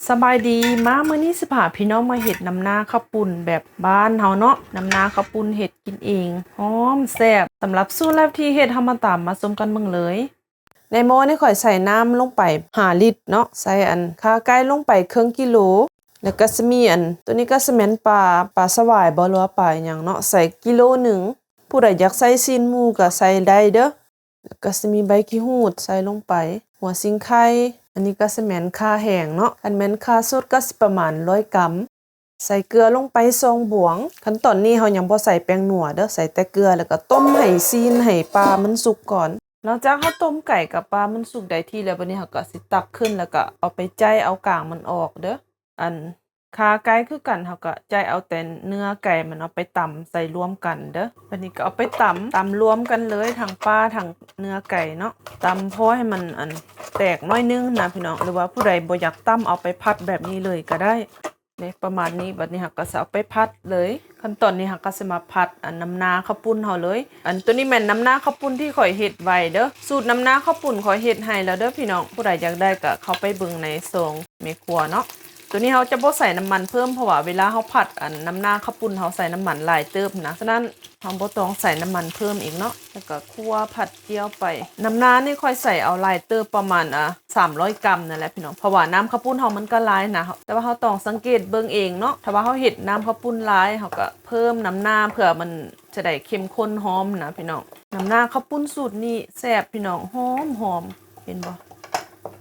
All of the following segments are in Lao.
ສະບາຍດີ ມາມື້ນີ້ຊິພາພີ່ນ້ອງມາເຮັດນ້ຳໜ້າເຂົ້າປຸ້ນແບບບ້ານເຮົາເນາະ, ນ້ຳໜ້າເຂົ້າປຸ້ນເຮັດກິນເອງ ຫອມແຊບ. ສຳລັບສູດແລກທີ່ເຮັດ ເຮົາມາຕາມມາຊົມກັນເບິ່ງເລີຍ. ໃນໝໍ້ນີ້ຂ້ອຍໃສ່ນ້ຳລົງໄປຫ້າລິດເນາະ, ໃສ່ອັນຂາໄກ່ລົງໄປເຄິ່ງກິໂລ, ແລ້ວກໍຊິມີອັນ ໂຕນີ້ກໍຊິແມ່ນປາ ປາສະຫວາຍບໍ ຫຼືວ່າປາຫຍັງເນາະ, ໃສ່ກິໂລໜຶ່ງ. ຜູ້ໃດຢາກໃສ່ຊີ້ນໝູກໍໃສ່ໄດ້ເດີ້. ແລ້ວກໍຊິມີໃບຂີ້ຫູດໃສ່ລົງໄປ, ຫົວສີໄຄ, ອັນນີ້ກໍຊິແມ່ນຂ່າແຫ້ງເນາະ, ຄັນແມ່ນຂ່າສົດກໍຊິປະມານຮ້ອຍກຣາມ. ໃສ່ເກືອລົງໄປສອງບ່ວງ. ຂັ້ນຕອນນີ້ເຮົາຍັງບໍ່ໃສ່ແປ້ງນົວເດີ້, ໃສ່ແຕ່ເກືອ ແລ້ວກໍຕົ້ມໃຫ້ຊີ້ນໃຫ້ປາມັນສຸກກ່ອນ. ຫຼັງຈາກເຮົາຕົ້ມໄກ່ກັບປາມັນສຸກໄດ້ທີ່ແລ້ວ, ບັດນີ້ເຮົາກໍຊິຕັກຂຶ້ນ ແລ້ວກໍເອົາໄປໄຈເອົາກາງມັນອອກເດີ້. ອັນ ຂາໄກ່ຄືກັນ ເຮົາກໍໄຈເອົາແຕ່ເນື້ອໄກ່ມັນເອົາໄປຕຳໃສ່ລວມກັນເດີ້. ບັດນີ້ກໍເອົາໄປຕຳ ຕຳລວມກັນເລີຍ ທັງປາທັງເນື້ອໄກ່ເນາະ, ຕຳພໍໃຫ້ມັນອັນແຕກໜ້ອຍໜຶ່ງນະພີ່ນ້ອງ, ຫຼືວ່າຜູ້ໃດບໍ່ຢາກຕຳ ເອົາໄປຜັດແບບນີ້ເລີຍກໍໄດ້ເດ້ ປະມານນີ້. ບັດນີ້ເຮົາກໍຊິເອົາໄປຜັດເລີຍ. ຂັ້ນຕອນນີ້ເຮົາກໍຊິມາຜັດອັນນ້ຳໜ້າເຂົ້າປຸ້ນເຮົາເລີຍ. ອັນໂຕນີ້ແມ່ນນ້ຳໜ້າເຂົ້າປຸ້ນທີ່ຂ້ອຍເຮັດໄວ້ເດີ້, ສູດນ້ຳໜ້າເຂົ້າປຸ້ນຂ້ອຍເຮັດໃຫ້ແລ້ວເດີ້ພີ່ນ້ອງ, ຜູ້ໃດຢາກໄດ້ກໍເຂົ້າໄປເບິ່ງໃນຊ່ອງ ແມ່ຄົວເນາະ. ໂຕນີ້ເຮົາຈະບໍ່ໃສ່ນ້ຳມັນເພີ່ມ ເພາະວ່າເວລາເຮົາຜັດອັນນ້ຳໜ້າເຂົ້າປຸ້ນ ເຮົາໃສ່ນ້ຳມັນຫຼາຍເຕີບນະ, ສະນັ້ນເຮົາບໍ່ຕ້ອງໃສ່ນ້ຳມັນເພີ່ມອີກເນາະ. ແລ້ວກໍຂົ້ວຜັດກ່ຽວໄປ. ນ້ຳໜ້ານີ້ຂ້ອຍໃສ່ເອົາຫຼາຍເຕີບ ປະມານ ອ່າ ສາມຮ້ອຍກຣາມນັ້ນແຫຼະພີ່ນ້ອງ, ເພາະວ່ານ້ຳເຂົ້າປຸ້ນເຮົາມັນກໍຫຼາຍນະ, ແຕ່ວ່າເຮົາຕ້ອງສັງເກດເບິ່ງເອງເນາະ. ຖ້າວ່າເຮົາເຮັດນ້ຳເຂົ້າປຸ້ນຫຼາຍ ເຮົາກໍເພີ່ມນ້ຳໜ້າ ເພື່ອມັນຈະໄດ້ເຂັ້ມຂຸ້ນຫອມນະພີ່ນ້ອງ. ນ້ຳໜ້າເຂົ້າປຸ້ນສູດນີ້ແຊບພີ່ນ້ອງ, ຫອມໆ. ເຫັນບໍ່?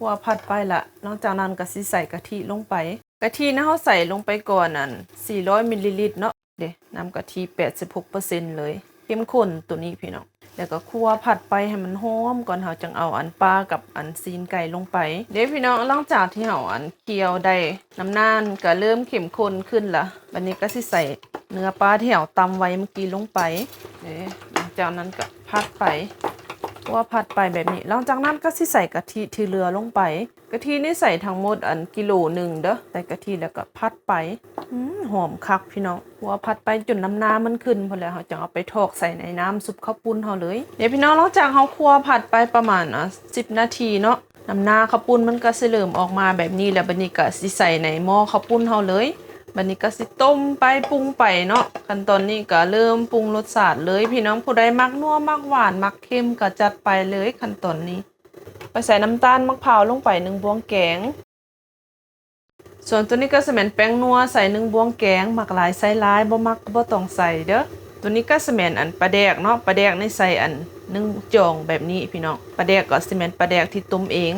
ຂົ້ວຜັດໄປລະ. ຫຼັງຈາກນັ້ນກໍຊິໃສ່ກະທິລົງໄປ. ກະທິນະ ເຮົາໃສ່ລົງໄປກ່ອນ ອັນ ສີ່ຮ້ອຍມິນລີລິດເນາະ. ເດ້ ນ້ຳກະທິແປດສິບຫົກເປີເຊັນເລີຍ, ເຂັ້ມຂຸ້ນໂຕນີ້ພີ່ນ້ອງ. ແລ້ວກໍຂົ້ວຜັດໄປໃຫ້ມັນຫອມກ່ອນ, ເຮົາຈັ່ງເອົາອັນປາກັບອັນຊີ້ນໄກ່ລົງໄປເດ້ພີ່ນ້ອງ. ຫຼັງຈາກທີ່ເຮົາອັນຄ້ຽວໄດ້ ນ້ຳໜ້າກໍເລີ່ມເຂັ້ມຂຸ້ນຂຶ້ນລະ. ບັດນີ້ກໍຊິໃສ່ເນື້ອປາທີ່ເຮົາຕຳໄວ້ເມື່ອກີ້ລົງໄປເດ້. ຫຼັງຈາກນັ້ນກໍຜັດໄປ, ຂົ້ວຜັດໄປແບບນີ້. ຫຼັງຈາກນັ້ນກໍຊິໃສ່ກະທິທີ່ເຫຼືອລົງໄປ. ກະທິນີ້ໃສ່ທັງໝົດອັນກິໂລໜຶ່ງເດີ້, ໃສ່ກະທິແລ້ວກໍຜັດໄປ. ອືມ ຫອມຄັກພີ່ນ້ອງ. ຂົ້ວຜັດໄປຈົນນ້ຳໜ້າມັນຂຶ້ນພຸ້ນແຫຼະ, ເຮົາຈັ່ງເອົາໄປຖອກໃສ່ໃນນ້ຳຊຸບເຂົ້າປຸ້ນເຮົາເລີຍເດ້ພີ່ນ້ອງ. ຫຼັງຈາກເຮົາຂົ້ວຜັດໄປປະມານ ອ່າ ສິບນາທີເນາະ, ນ້ຳໜ້າເຂົ້າປຸ້ນມັນກໍຊິເລີ່ມອອກມາແບບນີ້ແລ້ວ. ບັດນີ້ກໍຊິໃສ່ໃນໝໍ້ເຂົ້າປຸ້ນເຮົາເລີຍ. ບັດນີ້ກໍຊິຕົ້ມໄປ ປຸງໄປເນາະ. ຂັ້ນຕອນນີ້ກໍເລີ່ມປຸງລົດຊາດເລີຍພີ່ນ້ອງ, ຜູ້ໃດມັກນົວ ມັກຫວານ ມັກເຄັມກໍຈັດໄປເລີຍ. ຂັ້ນຕອນນີ້ ຂ້ອຍໃສ່ນ້ຳຕານໝາກພ້າວລົງໄປໜຶ່ງບ່ວງແກງ. ສ່ວນໂຕນີ້ກໍຊິແມ່ນແປ້ງນົວ ໃສ່ໜຶ່ງບ່ວງແກງ, ມັກຫຼາຍໃສ່ຫຼາຍ, ບໍ່ມັກກໍບໍ່ຕ້ອງໃສ່ເດີ້. ໂຕນີ້ກໍຊິແມ່ນອັນປາແດກເນາະ, ປາແດກນີ້ໃສ່ອັນໜຶ່ງຈອງແບບນີ້ພີ່ນ້ອງ. ປາແດກກໍຊິແມ່ນປາແດກທີ່ຕົ້ມເອງ.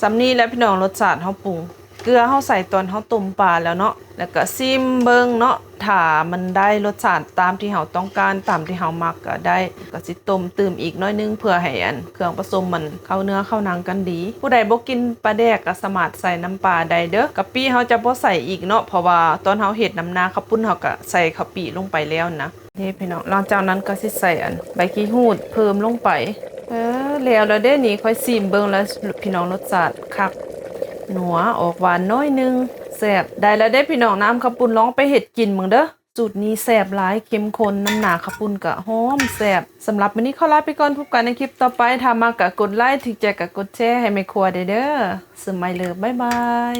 ສ່ຳນີ້ແຫຼະພີ່ນ້ອງ, ລົດຊາດເຮົາປຸງ. ເກືອເຮົາໃສ່ຕອນເຮົາຕົ້ມປາແລ້ວເນາະ, ແລ້ວກໍຊີມເບິ່ງເນາະ, ຖ້າມັນໄດ້ລົດຊາດຕາມທີ່ເຮົາຕ້ອງການ ຕາມທີ່ເຮົາມັກກໍໄດ້, ກໍຊິຕົ້ມຕື່ມອີກໜ້ອຍໜຶ່ງ ເພື່ອໃຫ້ອັນເຄື່ອງປະສົມມັນເຂົ້າເນື້ອເຂົ້າໜັງກັນດີ. ຜູ້ໃດບໍ່ກິນປາແດກກໍສາມາດໃສ່ນ້ຳປາໄດ້ເດີ້. ກະປິເຮົາຈະບໍ່ໃສ່ອີກເນາະ, ເພາະວ່າຕອນເຮົາເຮັດນ້ຳໜ້າເຂົ້າປຸ້ນ ເຮົາກໍໃສ່ກະປິລົງໄປແລ້ວນະ. ເດ້ພີ່ນ້ອງ, ຫຼັງຈາກນັ້ນກໍຊິໃສ່ອັນໃບຂີ້ຫູດເພີ່ມລົງໄປ. ເອີ ແລ້ວລະເດ້ນີ້, ຂ້ອຍຊີມເບິ່ງແລ້ວພີ່ນ້ອງ, ລົດຊາດຄັກ ນົວ ອອກຫວານໜ້ອຍໜຶ່ງ ແຊບ. ໄດ້ລະເດ້ພີ່ນ້ອງ, ນ້ຳເຂົ້າປຸ້ນ, ລອງໄປເຮັດກິນເບິ່ງເດີ້. ສູດນີ້ແຊບຫຼາຍ, ເຂັ້ມຂຸ້ນ, ນ້ຳໜ້າເຂົ້າປຸ້ນກະຫອມແຊບ. ສຳລັບມື້ນີ້ຂໍລາໄປກ່ອນ, ພົບກັນໃນຄລິບຕໍ່ໄປ. ຖ້າມັກກະກົດໄລ, ຖືກໃຈກະກົດແຊໃຫ້ແມ່ຄົວແດ່ເດີ້. ສະໄມເລີບ, ບາຍບາຍ.